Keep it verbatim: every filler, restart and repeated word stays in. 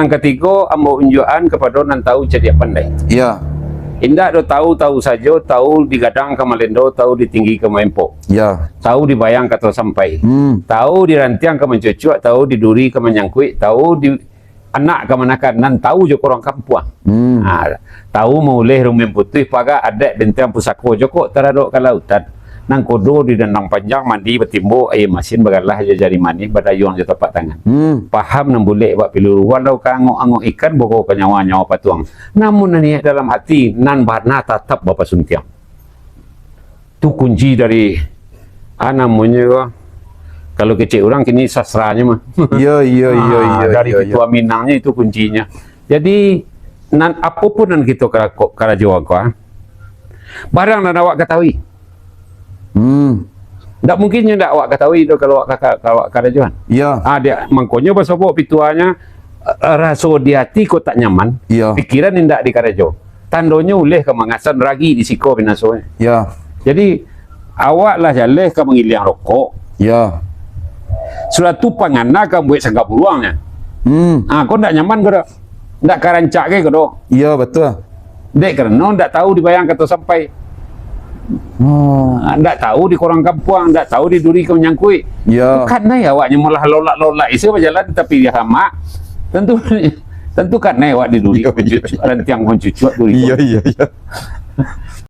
Nan katigo, ambo unjuakan kapado nan tahu cadiak pandai. Ya. Indak do tahu, tahu sajo, tahu digadang ka malendo, tahu ditinggi ka maempok. Ya. Tahu dibayang ka tahu sampai. Hmm. Tahu dirantiang ka mancucuak, tahu diduri ka manyangkuik, tahu di anak ka manakan, nan tahu jo urang kampuang. Hmm. Ha, tahu mauleh rumiang putuih, paga adat benteng pusako, jokok taradok ka lautan. Nan kodo di dandang panjang, mandi batimbok, aia masin bagalah jo jari manih, badayuang jo tapak tangan. Hmm. Paham nan bulek bak piluru, walau ka angok-angok ikan, boko ka nyawa-nyawa patuang. Namun nan niaik dalam hati, nan bana tatap bapasuntiang. Tu kunci dari, ah, namonyo ko, kalau kecek urang kini sastranyo mah. Iyo, iyo, iyo, Ah, iyo, dari iyo, iyo. Pitua Minangnyo itu kuncinyo. Jadi, nan apo pun nan kito kara-, karajoan ko, ah, barang nan awak katahui. Hmm. Ndak mungkin nyo ndak awak katahui tu kalau awak ka-, ka-, kalau awak karajoan. Iyo. Ah, dia, mangkonyo basobok pituanyo, eh, raso di ati kok tak nyaman, Iyo. Pikiran indak di karajo. Tandonyo uleh ka mangasan ragi di siko binasonyo. Iyo. Jadi, awak lah jaleh ka mangiliang rokok. Iyo. Sudah tu pangana ka buek sanggak buruangnyo. Hmm. Ah, kok ndak nyaman ko dak? Ndak ka rancak ke ko dak? Iyo, batua. Dek karano ndak tahu dibayang ka tahu sampai. Oh. Ah, ndak tahu di urang kampuang, ndak tahu di duri ka manyangkuik. Iyo. Bukan nai awaknyo malah lolak-lolak isi bajalan tapi dia hamak. Tentu, tentu kan nai awak di duri Iyo, iyo. Rantiang mancucuak duri. Iyo, iyo, iyo.